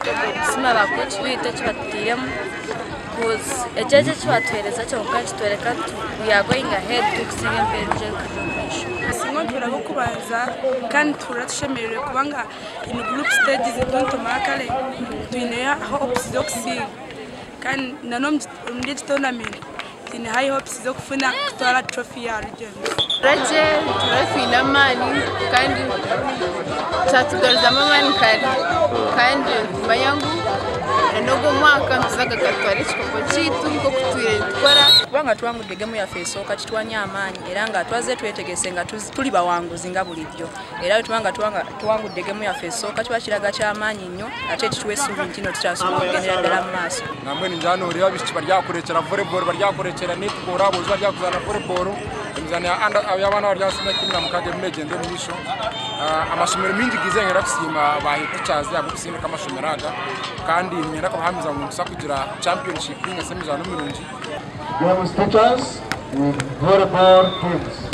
Kusiima ba coach baitu eki batutairemu coz eki eki batuheereza kyonka nikitworeka nti we are going ahead turikusinga emperu erikuza omu maisho. Tukasinga omupiira gw'okubanza kandi nituhurira tushemereirwe kubanga in group stages nitumara kare twineyo hopes z'okusinga kandi n'omuri egi tournament twine high hopes z'okufuna kutwara trophy ya regions. Turagye nituhurira twine amaani kandi kyatugaruzamu amaani kare kandi nitumanya ngu n'ogu omwaka nituza kugaruka tutware ekikopo kyaitu nk'oku tutwire nitukora. Kuba nga tuwangudde gemu yaffe esooka kitwanya amaanyi era nga twazze twetegese nga tuli bawanguzi nga bulijjo era bwe tuba nga tuwangudde gemu yaffe esooka kiba kiraga kyamaanyi nnyo ate kituwa essuubi nti no tukyasobola okugendera ddala mu maaso. Nambwenu ningira noreeba abaishiki baryakurekyera volleyball, baryakurekyera netball, aboojo baryakuzaana volleyball, emizaano ya under y'abaana abari ahansi y'emyaka 16 erimu negyenda omu maisho. Amashomero maingi gaizire niinyenda kusiima ba head teachers ahabw'okusindika amashomero aga kandi niinyenda kubahamiza ngu nituza kugira championship ninga shi emizaano mirungi. Games teachers with volleyball teams.